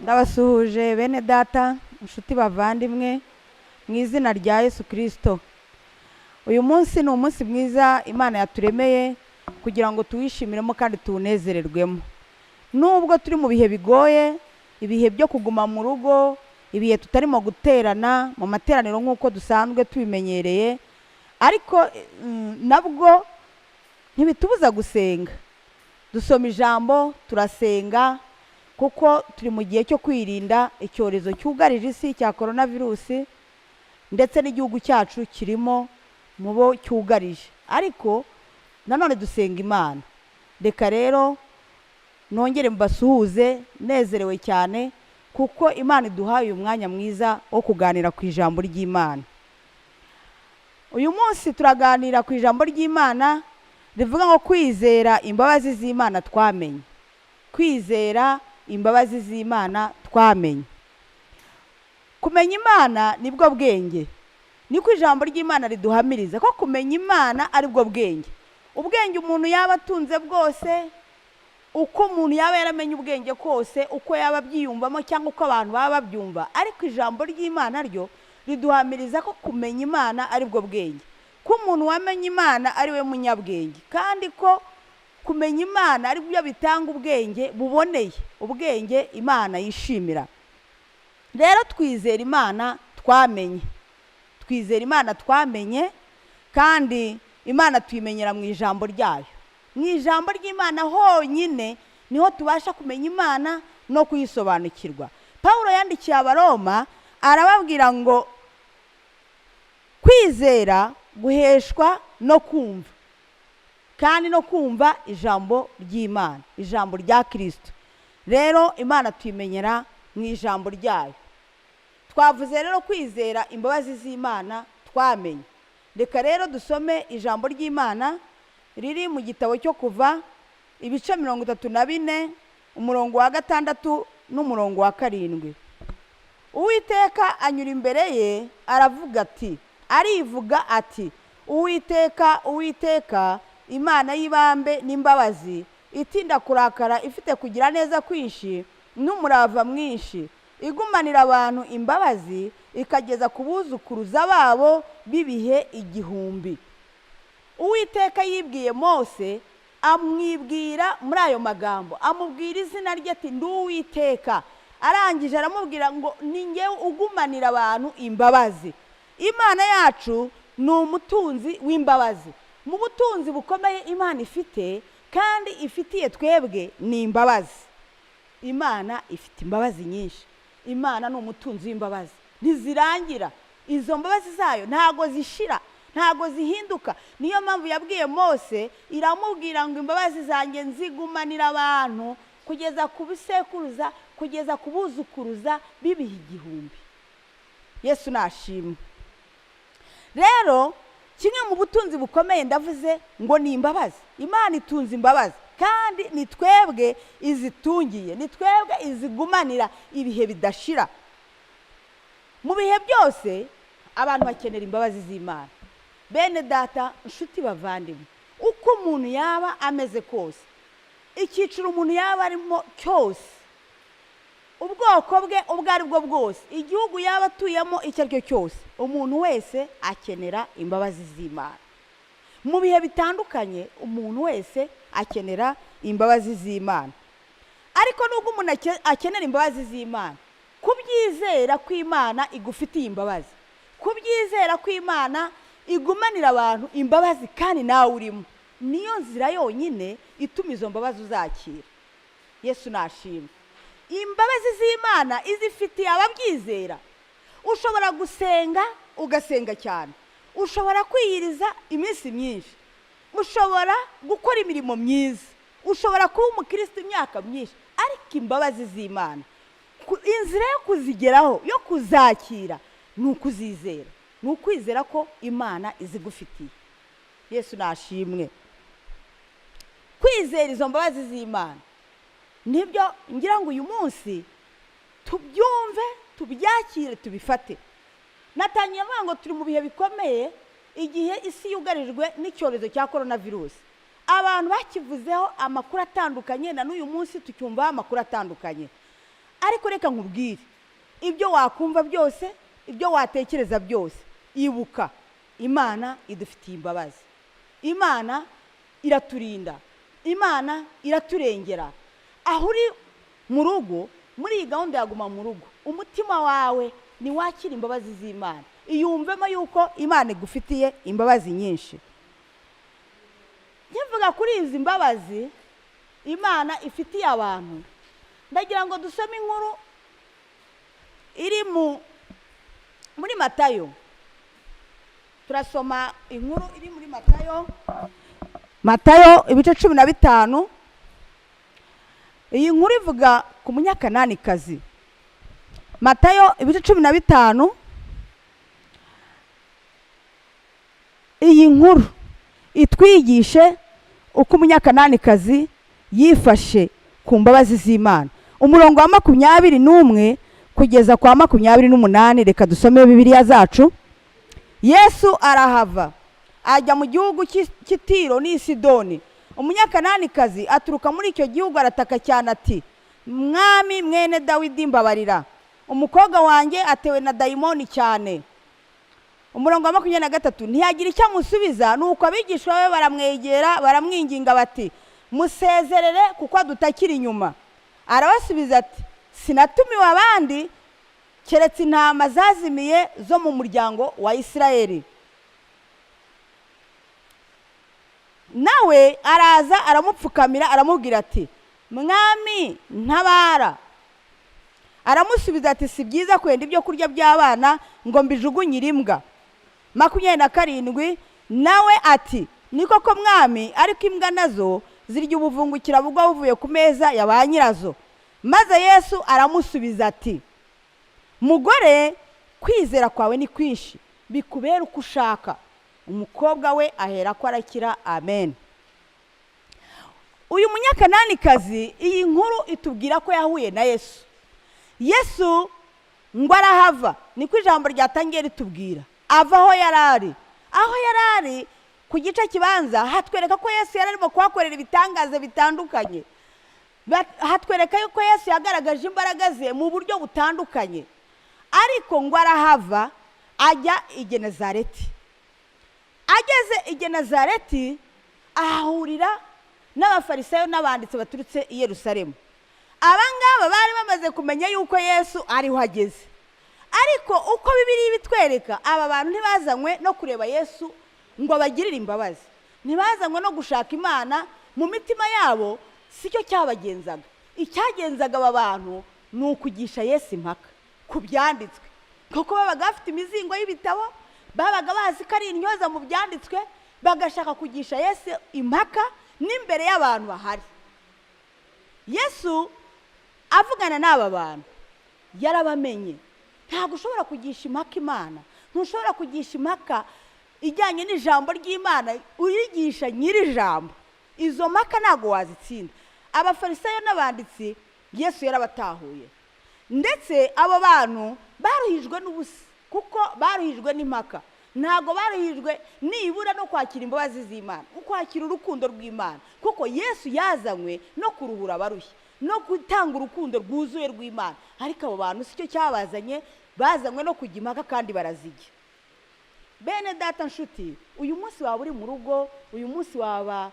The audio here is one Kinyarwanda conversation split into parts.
Ndabasuhuje bene data, inshuti bavandimwe, mu izina rya Yesu Kirisito. Uyu munsi ni umunsi mwiza Imana yaturemeye kugira ngo tuwishimiremo kandi tuwunezererwemo. Nubwo turi mu bihe bigoye, ibihe byo kuguma mu rugo, ibihe tutarimo guterana mu materaniro nk'uko dusanzwe tubimenyereye, ariko nabwo ntibitubuza gusenga. Dusoma ijambo, turasenga, kuko turi mu gihe cyo kwirinda icyorezo cyugarije isi cya korona virusi, ndetse n'igihugu cyacu kirimo mu bo cyugarije. Ariko nanone dusenga Imana. Reka rero nongere mbasuhuze nezerewe cyane kuko Imana iduhaye uyu mwanya mwiza wo kuganira ku ijambo ry'Imana. Uyu munsi turaganira ku ijambo ry'Imana rivuga ngo kwizera imbabazi z'Imana twamenye. Kwizera imbabazi z'Imana twamenye. Kumenya Imana nibwo bwenge. Niko ijambo ry'Imana riduhamiriza ko kumenya Imana aribwo bwenge. Ubwenge umuntu yaba atunze bwose, uko umuntu yaba yaramenye ubwenge kose, uko yaba abyiyumvamo cyangwa uko abantu baba babyumva, ariko ijambo ry'Imana ryo riduhamiriza ko kumenya Imana aribwo bwenge. Ko umuntu wamenye Imana ari we munyabwenge, kandi ko kumenya Imana ari byo bitanga ubwenge buboneye, ubwenge Imana yishimira. Rero twizera Imana twamenye. Twizera Imana twamenye, kandi Imana tuyimenyera mu ijambo ryayo. Mu ijambo ry'Imana honyine niho tubasha kumenya Imana no kuyisobanukirwa. Pawulo yandikiye Abaroma arababwira ngo kwizera guheshwa no kumva, kandi no kumva ijambo ry'Imana, ijambo rya Kristo. Rero Imana tuyimenyera mu ijambo ryayo. Twavuze rero kwizera imbabazi z'Imana twamenye. Reka rero dusome ijambo ry'Imana riri mu gitabo cyo Kuva ibice 34 umurongo wa 6 n'umurongo wa 7. Uwiteka anyura imbere ye aravuga ati, arivuga ati, Uwiteka, Uwiteka, Imana y'ibambe n'imbabazi, itinda kurakara, ifite kugira neza kwinshi n'umurava mwinshi, igumanira abantu imbabazi ikageza ku buzukuruza babo b'ibihe 1000. Uwiteka yibwiye Mose, amwibwira muri ayo magambo, amubwira izina rye ati ndi Uwiteka. Arangije aramubwira ngo ni njyewe ugumanira abantu imbabazi. Imana yacu ni umutunzi w'imbabazi. Mu butunzi bukomeye Imana ifite kandi ifitiye twebwe ni imbabazi. Imana ifite imbabazi nyinshi. Imana ni umutunzi w'imbabazi, ntizirangira. Izo mbabazi zayo ntago zishira, ntago zihinduka. Niyo mpamvu yabwiye Mose, iramubwira ngo imbabazi zanjye nzigumanira abantu kugeza ku bisekuruza, kugeza ku buzukuruza b'ibihe 1000. Yesu nashimwe. Rero kimwe mu butunzi bukomeye ndavuze ngo ni imbabazi. Imana itunze imbabazi, kandi ni twebwe izitungiye, ni twebwe izigumanira ibihe bidashira. Mu bihe byose abantu bakenera imbabazi z'Imana. Bene data, inshuti bavandimwe, uko umuntu yaba ameze kose, icyiciro umuntu yaba arimo cyose, ubwoko bwe ubwo ari bwo bwose, igihugu yaba atuyemo icyo ari cyo cyose, umuntu wese akenera imbabazi z'Imana. Mu bihe bitandukanye umuntu wese akenera imbabazi z'Imana. Ariko nubwo umuntu akenera imbabazi z'Imana, kubyizera ko Imana igufitiye imbabazi, kubyizera ko Imana igumanira abantu imbabazi kandi nawe urimo, niyo nzira yonyine ituma izo mbabazi uzakira. Yesu nashimwe. Imbabazi z'Imana izifitiye ababyizera. Ushobora gusenga ugasenga cyane, ushobora kwiyiriza iminsi myinshi, ushobora gukora imirimo myiza, ushobora kuba umukristo imyaka myinshi, ariko imbabazi z'Imana, inzira yo kuzigeraho, yo kuzakira, ni ukuzizera, ni ukwizera ko Imana izigufitiye. Yesu nashimwe. Kwizera izo mbabazi z'Imana nibyo ngira ngo uyu munsi tubyumve, tubyakire, tubifate. Natangiye mvuga ngo turi mu bihe bikomeye, igihe isi yugarijwe n'icyorezo cya korona virusi. Abantu bakivuzeho amakuru atandukanye, na n'uyu munsi tucyumvaho amakuru atandukanye. Ariko reka nkubwire, ibyo wakumva byose, ibyo watekereza byose, ibuka Imana idufitiye imbabazi, Imana iraturinda, Imana iraturengera. Aho uri mu rugo, muri iyi gahunda ya guma mu rugo, umutima wawe ntiwakira imbabazi z'Imana, iyumvemo yuko Imana igufitiye imbabazi nyinshi. Nkivuga kuri izi mbabazi Imana ifitiye abantu, ndagira ngo dusome inkuru iri muri Matayo. Turasoma inkuru iri muri Matayo, Matayo ibice 15. Iyi nkuru ivuga ku munyakananikazi. Matayo ibice 15. Iyi nkuru itwigishe uko umunyakananikazi yifashe ku mbabazi z'Imana. Umurongo wa 21 kugeza kwa 28, reka dusome Bibiliya zacu. Yesu arahava ajya mu gihugu cy'i Tiro n'i Sidoni. Umunyakananikazi aturuka muri icyo gihugu arataka cyane ati: Mwami mwene Dawidi, mbabarira, umukobwa wanjye atewe na dayimoni cyane. Umurongo wa 23, ntiyagira icyo amusubiza. Nuko abigishwa be baramwegera baramwinginga bati: musezerere kuko adutakira inyuma. Arabasubiza ati: sinatumiwe abandi keretse intama zazimiye zo mu muryango wa Isirayeli. Nawe araza aramupfukamira aramubwira ati: Mwami ntabara. Aramusubiza ati: si byiza kwenda ibyo kurya by'abana ngo mbijugunyire imbwa. 27, nawe ati: ni koko Mwami, ariko imbwa nazo zirya ubuvungukira bugwa buvuye ku meza ya ba nyirazo. Maze Yesu aramusubiza ati: mugore, kwizera kwawe ni kwinshi, bikubera uko ushaka. Umukobwa we ahera ko arakira. Amen. Uyu munyakananikazi, iyi nkuru itubwira ko yahuye na Yesu. Yesu ngo arahava, niko ijambo ryatangiye ritubwira. Ava aho yarari, aho yarari ku gice kibanza hatwereka ko Yesu yari arimo kuhakorera ibitangaza bitandukanye. Hatwereka yuko Yesu yagaragaje imbaraga ze mu buryo butandukanye. Ariko ngo arahava ajya i Genezareti. Ageze i Genezareti ahahurira n'abafarisayo n'abanditsi baturutse i Yerusalemu. Aba ngaba bari bamaze kumenya yuko Yesu ariho ageze. Ariko uko Bibiliya ibitwereka, aba bantu ntibazanywe no kureba Yesu ngo abagirire imbabazi, ntibazanywe no gushaka Imana mu mitima yabo, sicyo cyabagenzaga. Icyagenzaga aba bantu ni ukugisha Yesu impaka ku byanditswe, kuko babaga bafite imizingo y'ibitabo, babaga bazi ko ari intyoza mu byanditswe, bagashaka kugisha Yesu impaka n'imbere y'abantu bahari. Yesu avugana n'aba bantu yarabamenye. Ntabwo ushobora kugisha impaka Imana, ntushobora kugisha impaka ijyanye n'ijambo ry'Imana urigisha nyiri ijambo. Izo mpaka ntabwo wazitsinda. Abafarisayo n'abanditsi Yesu yarabatahuye, ndetse abo bantu baruhijwe n'ubusa, kuko baruhijwe n'impaka. Ntabwo baruhijwe nibura no kwakira imbabazi z'Imana, ukwakira urukundo rw'Imana, kuko Yesu yazanywe no kuruhura abarushye, no gutanga urukundo rwuzuye rw'Imana. Ariko abo bantu sicyo cyabazanye, bazanywe no kujya impaka kandi barazijya. Bene data nshuti, uyu munsi waba uri mu rugo, uyu munsi waba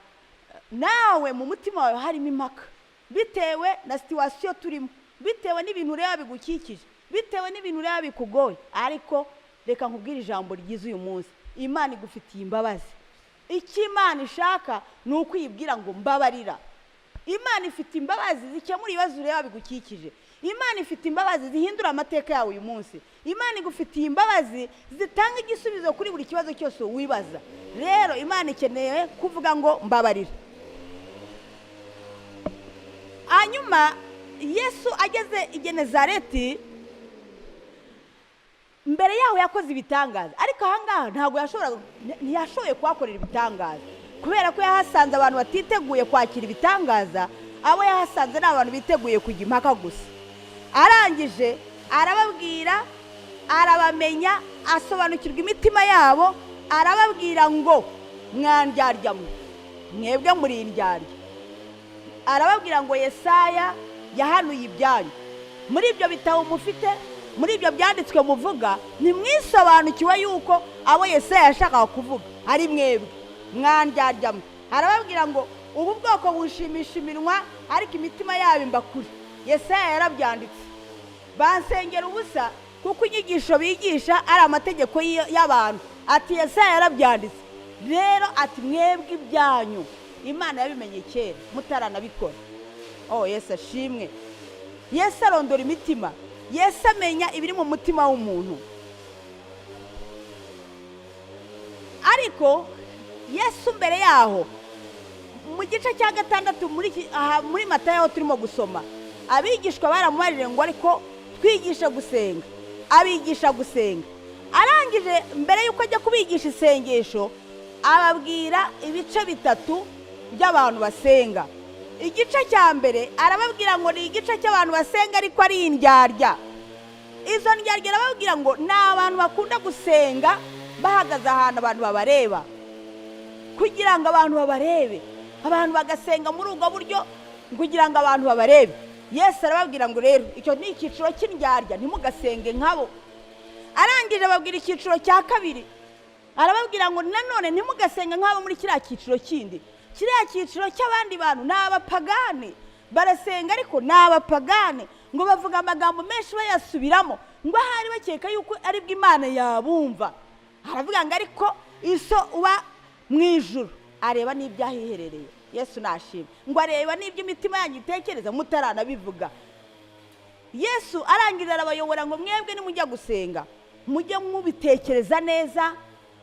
nawe mu mutima wawe harimo impaka, bitewe na situwasiyo turimo, bitewe n'ibintu ureba bigukikije, bitewe n'ibintu ureba bikugoye. Ariko reka nkubwire ijambo ryiza uyu munsi, Imana igufitiye imbabazi. Icyo Imana ishaka ni ukwibwira ngo mbabarira. Imana ifite imbabazi zikemura ibibazo ureba bigukikije. Imana ifite imbabazi zihindura amateka yawe uyu munsi. Imana igufitiye imbabazi zitanga igisubizo kuri buri kibazo cyose wibaza. Rero Imana ikeneye kuvuga ngo mbabarira. Hanyuma Yesu ageze i Genezareti, mbere yaho yakoze ibitangaza, ariko ahangaha ntabwo ntiyashoboye kuhakorera ibitangaza, kubera ko yahasanze abantu batiteguye kwakira ibitangaza. Abo yahasanze ni abantu biteguye kujya impaka gusa. Arangije arababwira, arabamenya, asobanukirwa imitima yabo, arababwira ngo mwandyarya mwe, mwebwe muri indyarya. Arababwira ngo Yesaya yahanuye ibyanyu. Muri ibyo bitabo mufite, muri ibyo byanditswe muvuga, ntimwisobanukiwe yuko abo Yesaya yashakaga kuvuga ari mwebwe mwandyarya mwe. Arababwira ngo ubu bwoko bushimisha iminwa, ariko imitima yabo imba kure. Yesaya yarabyanditse: bansengera ubusa, kuko inyigisho bigisha ari amategeko y'abantu. Ati Yesaya yarabyanditse rero, ati mwebwe ibyanyu Imana yabimenye kera mutaranabikora. Oh, Yesu ashimwe! Yesu arondora imitima, Yesu amenya ibiri mu mutima w'umuntu. Ariko Yesu mbere yaho, mu gice cya 6 aha muri Matayo aho turimo gusoma, abigishwa baramubarire ngo ariko twigishe gusenga. Abigisha gusenga. Arangije, mbere y'uko ajya kubigisha isengesho, ababwira ibice bitatu by'abantu basenga. Igice cya mbere arababwira ngo ni igice cy'abantu basenga ariko ari indyarya. Izo ndyarya arababwira ngo ni abantu bakunda gusenga bahagaze ahantu abantu babareba, kugira ngo abantu babarebe. Abantu bagasenga muri ubwo buryo kugira ngo abantu babarebe. Yesu arababwira ngo rero icyo ni icyiciro cy'indyarya, ntimugasenge nkabo. Arangije ababwira icyiciro cya kabiri, arababwira ngo nanone ntimugasenge nk'abo muri kiriya cyiciro kindi. Kiriya cyiciro cy'abandi bantu ni abapagani, barasenga ariko ni abapagani, ngo bavuga amagambo menshi bayasubiramo, ngo ahari bakeka yuko aribwo Imana yabumva. Aravuga ngo ariko iso uba mu ijuru areba n'ibyahiherereye. Yesu nashimwe. Ngo areba n'ibyo imitima yanyu itekereza mutaranabivuga. Yesu arangiza arabayobora ngo mwebwe nimujya gusenga mujye mubitekereza neza,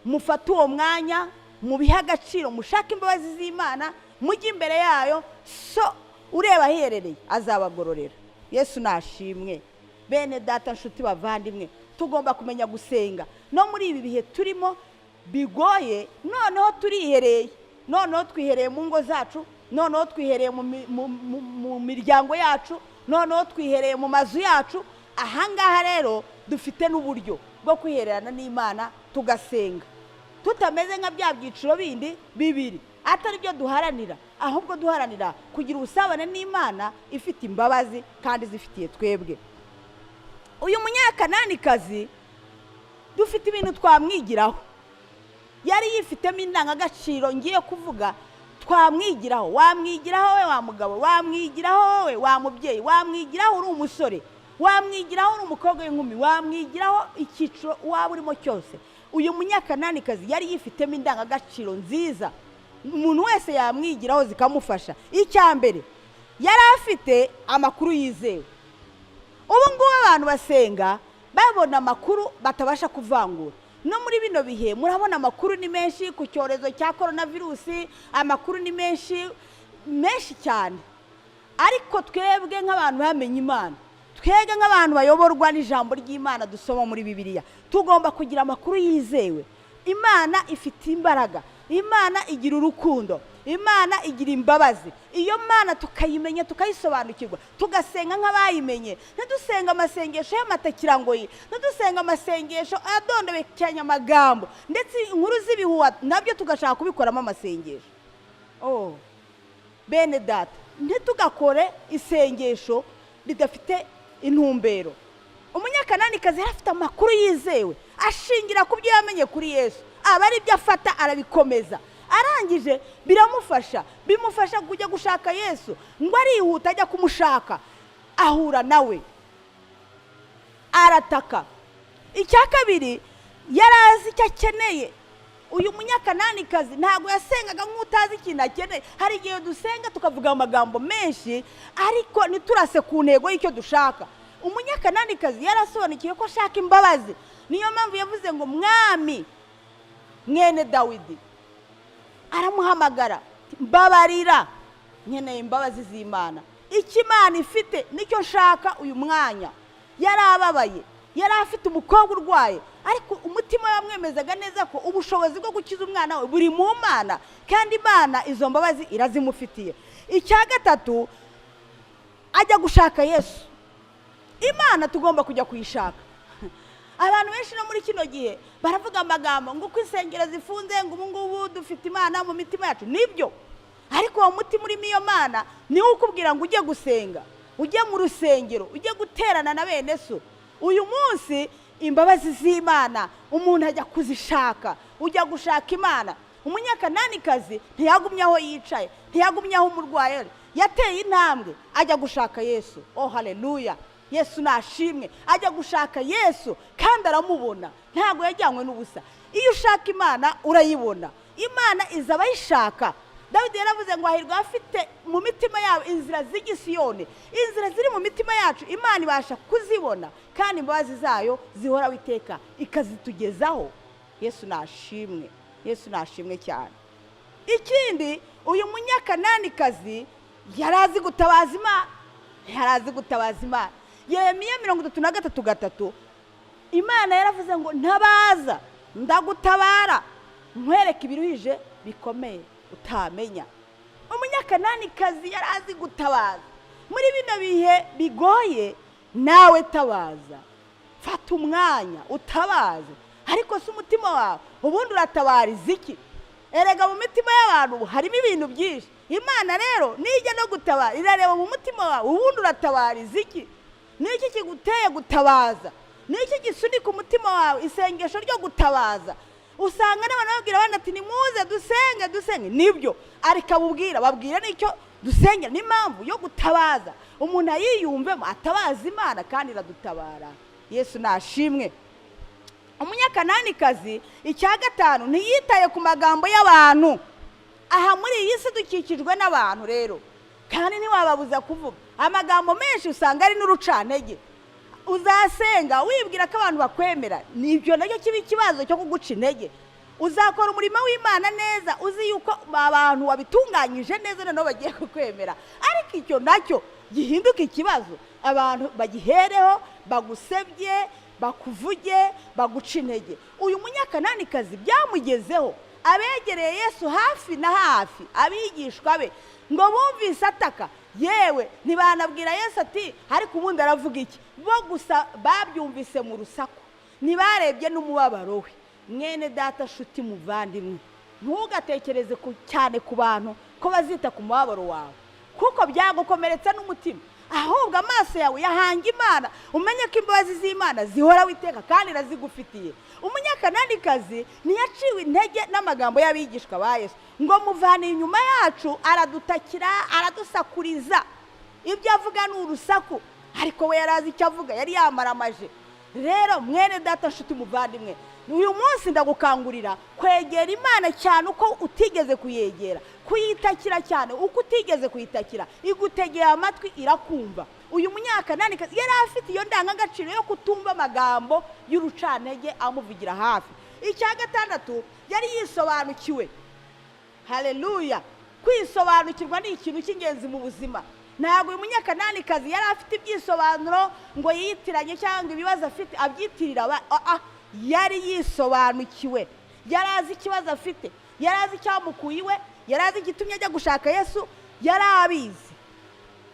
mufate uwo mwanya, mubihe agaciro, mushake imbabazi z'Imana, mujye imbere yayo, so ureba ahiherereye azabagororera. Yesu nashimwe. Bene data, nshuti bavandimwe, tugomba kumenya gusenga no muri ibi bihe turimo bigoye. Noneho turihereye, noneho twihereye mu ngo zacu, noneho twihereye mu miryango yacu, noneho twihereye mu mazu yacu. Ahangaha rero dufite n'uburyo bwo kwihererana n'Imana, tugasenga tutameze nka bya byiciro bindi bibiri, atari byo duharanira, ahubwo duharanira kugira ubusabane n'Imana ifite imbabazi kandi zifitiye twebwe. Uyu Munyakananikazi dufite ibintu twamwigiraho, yari yifitemo indangagaciro ngiye kuvuga twamwigiraho. Wamwigiraho we wa mugabo, wamwigiraho wowe wa mubyeyi, wamwigiraho uri umusore, wamwigiraho uri umukobwa w'inkumi, wamwigiraho icyiciro waba urimo cyose. Uyu Munyakananikazi yari yifitemo indangagaciro nziza, umuntu wese yamwigiraho zikamufasha. Icya mbere, yari afite amakuru yizewe. Ubu ngubu abantu basenga babona amakuru batabasha kuvangura. No muri bino bihe murabona amakuru ni menshi ku cyorezo cya korona virusi, amakuru ni menshi menshi cyane. Ariko twebwe nk'abantu bamenye Imana, twebwe nk'abantu bayoborwa n'ijambo ry'Imana dusoma muri Bibiliya, tugomba kugira amakuru yizewe. Imana ifite imbaraga, Imana igira urukundo, Imana igira imbabazi. Iyo Mana tukayimenya, tukayisobanukirwa, tugasenga nk'abayimenye. Ntidusenga amasengesho y'amatakirangoyi, ntidusenga amasengesho adondobekeranya amagambo, ndetse inkuru z'ibihuha nabyo tugashaka kubikoramo amasengesho. Oh, bene data, ntitugakore isengesho ridafite intumbero. Umunyakananikazi yari afite amakuru yizewe, ashingira ku byo yamenye kuri Yesu, aba ari byo afata arabikomeza. Arangije biramufasha, bimufasha kujya gushaka Yesu, ngo arihuta ajya kumushaka, ahura nawe arataka. Icya kabiri, yari azi icyo akeneye. Uyu Munyakananikazi ntabwo yasengaga nk'utazi ikintu akeneye. Hari igihe dusenga tukavuga amagambo menshi, ariko ntiturase ku ntego y'icyo dushaka. Umunyakananikazi yarasobanukiwe ko ashaka imbabazi, niyo mpamvu yavuze ngo Mwami mwene Dawidi. Aramuhamagara, mbabarira, nkeneye imbabazi z'Imana, icyo Imana ifite nicyo nshaka uyu mwanya. Yari ababaye, yari afite umukobwa urwaye, ariko umutima wamwemezaga neza ko ubushobozi bwo gukiza umwana we buri mu Mana, kandi Imana izo mbabazi irazimufitiye. Icya gatatu, ajya gushaka Yesu. Imana tugomba kujya kuyishaka. Abantu benshi no muri kino gihe baravuga amagambo ngo uko insengero zifunze, ngo ubu ngubu dufite Imana mu mitima yacu. Nibyo, ariko uwo mutima urimo iyo Mana niwo ukubwira ngo ujye gusenga. Ujye mu rusengero, ujye guterana na bene so. Uyu munsi imbabazi z'Imana umuntu ajya kuzishaka, ujya gushaka Imana. Umunyakananikazi ntiyagumye aho yicaye, ntiyagumye aho umurwayi ari, yateye intambwe ajya gushaka Yesu. Oh haleluya, Yesu nashimwe. Ajya gushaka Yesu kandi aramubona, ntabwo yajyanywe n'ubusa. Iyo ushaka Imana urayibona, Imana iza abayishaka. Dawidi yaravuze ngo hahirwa abafite mu mitima yabo inzira z'igisiyoni. Inzira ziri mu mitima yacu Imana ibasha kuzibona, kandi imbabazi zayo zihoraho iteka ikazitugezaho. Yesu nashimwe, Yesu nashimwe cyane. Ikindi, uyu munyakananikazi yari azi gutabaza Imana, yari azi gutabaza Imana. Yeremiya 33:3, Imana yaravuze ngo ntabaza ndagutabara, nkwereke ibiruhije bikomeye utamenya. Umunyakananikazi yari azi gutabaza. Muri bino bihe bigoye nawe tabaza, fata umwanya utabaze. Ariko si umutima wawe ubundi uratabariza iki? Erega mu mitima y'abantu harimo ibintu byinshi. Imana rero nijya no gutabara irareba mu mutima wawe, ubundi uratabariza iki? Niki kiguteye gutabaza? Niki gisunika umutima wawe isengesho ryo gutabaza? Usanga n'abantu babwira abandi ati nimuze dusenge dusenge. Nibyo, ariko abubwira babwira n'icyo dusengera n'impamvu yo gutabaza. Umuntu ayiyumvemo atabaza Imana kandi iradutabara. Yesu nashimwe. Umunyakananikazi icya gatanu, ntiyitaye ku magambo y'abantu. Aha muri iyi si dukikijwe n'abantu rero, kandi ntiwababuza kuvuga amagambo menshi, usanga ari n'urucantege. Uzasenga wibwira ko abantu bakwemera, nibyo nacyo kiba ikibazo cyo kuguca intege. Uzakora umurimo w'Imana neza uzi yuko abantu wabitunganyije neza noneho bagiye kukwemera, ariko icyo nacyo gihinduka ikibazo, abantu bagihereho bagusebye, bakuvuge, baguca intege. Uyu munyakananikazi byamugezeho, abegereye Yesu hafi na hafi, abigishwa be ngo bumvise ataka, yewe ntibanabwira Yesu ati ariko ubundi aravuga iki? Bo gusa babyumvise mu rusaku, ntibarebye n'umubabaro we. Mwene data, shuti muvandimwe, ntugatekereze cyane ku bantu ko bazita ku mubabaro wawe, kuko byagukomeretsa n'umutima. Ahubwo amaso yawe yahanga Imana, umenye ko imbabazi z'Imana zihoraho iteka kandi irazigufitiye. Umunyakananikazi ntiyaciwe intege n'amagambo y'abigishwa ba Yesu ngo muvane inyuma yacu, aradutakira, aradusakuriza, ibyo avuga ni urusaku, ariko we yari azi icyo avuga, yari yamaramaje. Rero mwene data, nshuti muvandimwe, uyu munsi ndagukangurira kwegera Imana cyane uko utigeze kuyegera, kuyitakira cyane uko utigeze kuyitakira. Igutegeye amatwi, irakumva. Uyu munyakananikazi yari afite iyo ndangagaciro yo kutumva amagambo y'urucantege amuvugira hafi. Icya gatandatu, yari yisobanukiwe. Haleluya! Kwisobanukirwa ni ikintu cy'ingenzi mu buzima. Ntabwo uyu munyakananikazi yari afite ibyisobanuro ngo yiyitiranye cyangwa ibibazo afite abyitirira, yari yisobanukiwe, yari azi ikibazo afite, yari azi icyamukuye iwe, yari azi igitumye ajya gushaka Yesu, yari abizi,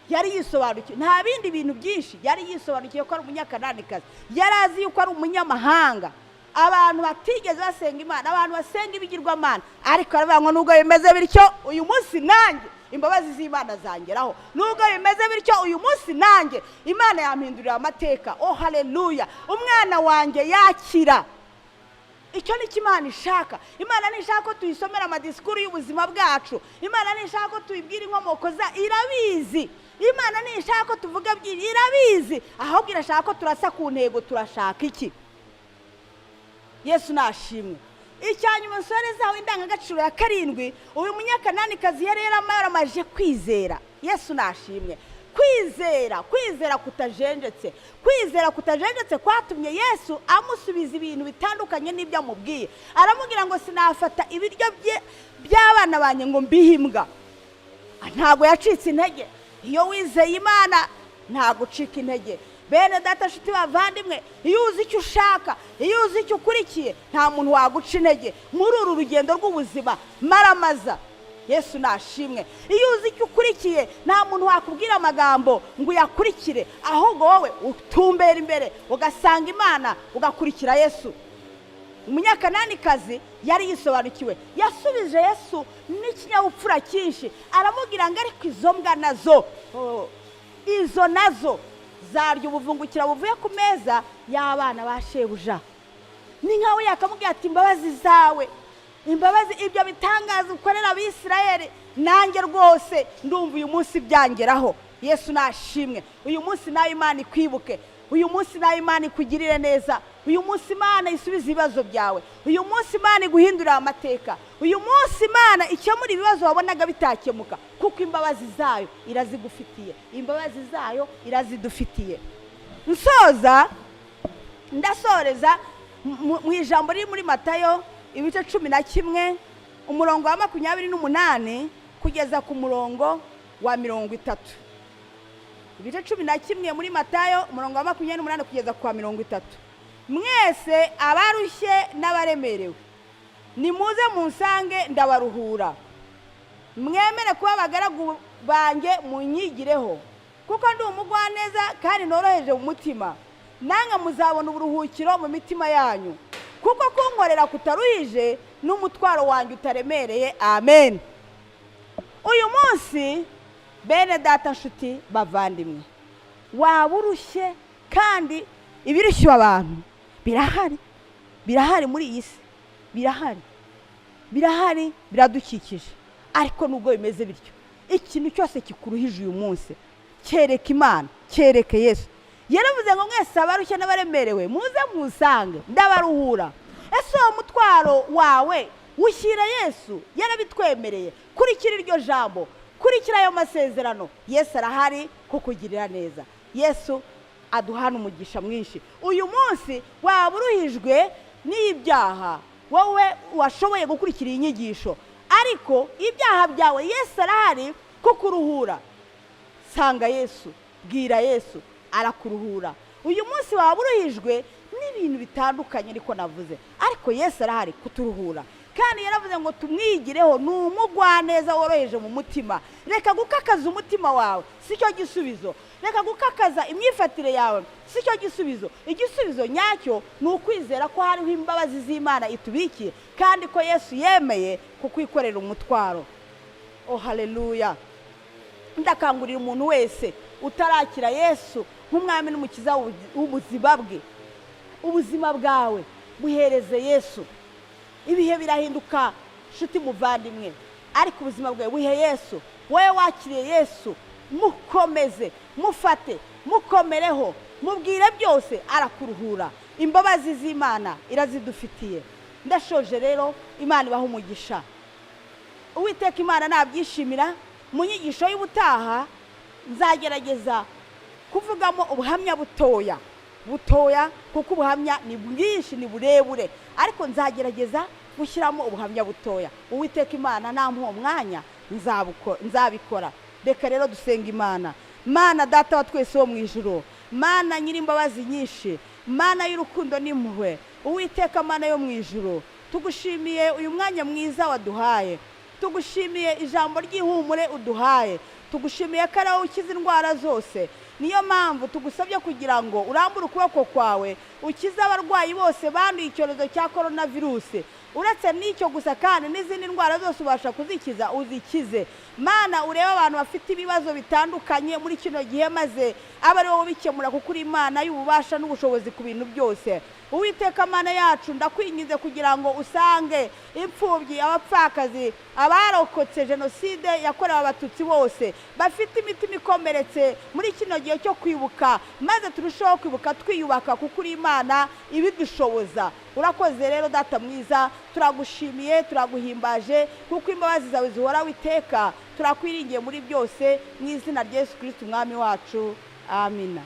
yari yisobanukiwe. Nta bindi bintu byinshi, yari yisobanukiwe ko ari umunyakananikazi, yari azi yuko ari umunyamahanga, abantu batigeze basenga Imana, abantu basenga ibigirwamana. Ariko aravuga ngo nubwo bimeze bityo uyu munsi nanjye imbabazi z'Imana zangeraho, nubwo bimeze bityo uyu munsi nanjye Imana yampindurira amateka. Oh haleluya, umwana wanjye yakira. Icyo ni cyo Imana ishaka. Imana ntishaka ko tuyisomera amadisikuru y'ubuzima bwacu, Imana ntishaka ko tuyibwira inkomoko za, irabizi. Imana ntishaka ko tuvuga byinshi, irabizi. Ahubwo irashaka ko turasa ku ntego. Turashaka iki? Yesu nashimwe. Icya nyuma nsorezaho indangagaciro ya karindwi, uyu munyakananikazi yari yaramaje kwizera. Yesu nashimwe. Kwizera, kwizera kutajenjetse, kwizera kutajenjetse kwatumye Yesu amusubiza ibintu bitandukanye n'ibyo amubwiye. Aramubwira ngo sinafata ibiryo by'abana banjye ngo mbihe imbwa. Ntabwo yacitse intege. Iyo wizeye Imana ntabwo ucika intege. Bene data, nshuti bavandimwe, iyo uzi icyo ushaka, iyo uzi icyo ukurikiye, nta muntu waguca intege muri uru rugendo rw'ubuzima. Maramaza. Yesu nashimwe. Iyo uzi icyo ukurikiye, nta muntu wakubwira amagambo ngo uyakurikire, ahubwo wowe utumbera imbere ugasanga Imana, ugakurikira Yesu. Umunyakananikazi yari yisobanukiwe, yasubije Yesu n'ikinyabupfura cyinshi, aramubwira ngo ariko izo mbwa nazo. Izo nazo zarya ubuvungukira buvuye ku meza y'abana ba shebuja. Ni nkawe yakamubwira ati: "Imbabazi zawe, imbabazi, ibyo bitangaza ukorera Abisirayeli, nanjye rwose ndumva uyu munsi byangeraho." Yesu nashimwe. Uyu munsi nawe Imana ikwibuke, uyu munsi nawe Imana ikugirire neza, uyu munsi Imana isubize ibibazo byawe, uyu munsi Imana iguhindurire amateka, uyu munsi Imana ikemura ibibazo wabonaga bitakemuka, kuko imbabazi zayo irazigufitiye, imbabazi zayo irazidufitiye. Nsoza, ndasoreza mu ijambo riri muri Matayo ibice 11, umurongo wa 28 kugeza ku murongo wa 30. Ibice 11 muri Matayo, umurongo wa 28 kugeza ku wa 30: "Mwese abarushye n'abaremerewe, nimuze munsange, ndabaruhura. Mwemere kuba abagaragu banjye, munyigireho, kuko ndi umugwaneza kandi noroheje mu mutima, namwe muzabona uburuhukiro mu mitima yanyu, kuko kunkorera kutaruhije n'umutwaro wanjye utaremereye." Amen. Uyu munsi, bene data, nshuti, bavandimwe, waba urushye, kandi ibirushya abantu birahari, birahari muri iyi si, birahari, birahari, biradukikije. Ariko nubwo bimeze bityo, ikintu cyose kikuruhije uyu munsi, cyereka Imana, cyereke Yesu. Yaravuze ngo: "Mwese abarushye n'abaremerewe, muze musange, ndabaruhura." Ese uwo mutwaro wawe ushyira Yesu? Yarabitwemereye. Kurikira iryo jambo, kurikira ayo masezerano. Yesu arahari kukugirira neza. Yesu aduhana umugisha mwinshi. Uyu munsi waba uruhijwe n'ibyaha, wowe washoboye gukurikira iyi nyigisho, ariko ibyaha byawe, Yesu arahari kukuruhura. Sanga Yesu, bwira Yesu, arakuruhura. Uyu munsi waba uruhijwe n'ibintu bitandukanye, ariko navuze, ariko Yesu arahari kuturuhura. Kandi yaravuze ngo tumwigireho, ni umugwaneza woroheje mu mutima. Reka gukakaza umutima wawe, si cyo gisubizo. Reka gukakaza imyifatire yawe, si cyo gisubizo. Igisubizo nyacyo ni ukwizera ko hariho imbabazi z'Imana itubikiye, kandi ko Yesu yemeye kukwikorera umutwaro. Oh, haleluya! Ndakangurira umuntu wese utarakira Yesu nk'umwami n'umukiza w'ubuzima bwe, ubuzima bwawe buhereze Yesu. Ibihe birahinduka, nshuti muvandimwe, ariko ubuzima bwawe buhe Yesu. Wowe wakiriye Yesu, mukomeze, mufate, mukomereho, mubwire byose, arakuruhura. Imbabazi z'Imana irazidufitiye. Ndashoje rero, Imana ibaha umugisha. Uwiteka Imana nabyishimira, mu nyigisho y'ubutaha nzagerageza kuvugamo ubuhamya butoya butoya, kuko ubuhamya ni bwinshi, ni burebure, ariko nzagerageza gushyiramo ubuhamya butoya. Uwiteka Imana nampa uwo mwanya, nzabikora. Reka rero dusenga Imana. Mana Data wa twese wo mu ijuru, Mana nyir'imbabazi nyinshi, Mana y'urukundo n'impuhwe, Uwiteka Mana yo mu ijuru, tugushimiye uyu mwanya mwiza waduhaye, tugushimiye ijambo ry'ihumure uduhaye, tugushimiye ko ari wowe ukiza indwara zose. Niyo mpamvu tugusabye kugira ngo urambure ukuboko kwawe, ukize abarwayi bose banduye icyorezo cya korona virusi. Uretse n'icyo gusa kandi, n'izindi ndwara zose ubasha kuzikiza, uzikize. Mana, urebe abantu bafite ibibazo bitandukanye muri kino gihe, maze abe ari wowe ubikemura, kuko uri Imana y'ububasha n'ubushobozi ku bintu byose. Uwiteka Mana yacu, ndakwinginze kugira ngo usange imfubyi, abapfakazi, abarokotse jenoside yakorewe Abatutsi bose bafite imitima ikomeretse muri kino gihe cyo kwibuka, maze turusheho kwibuka twiyubaka, kuko uri Imana ibidushoboza. Urakoze rero, Data mwiza, turagushimiye, turaguhimbaje, kuko imbabazi zawe zihoraho iteka. Turakwiringiye muri byose, mu izina rya Yesu Kirisiti umwami wacu, amina.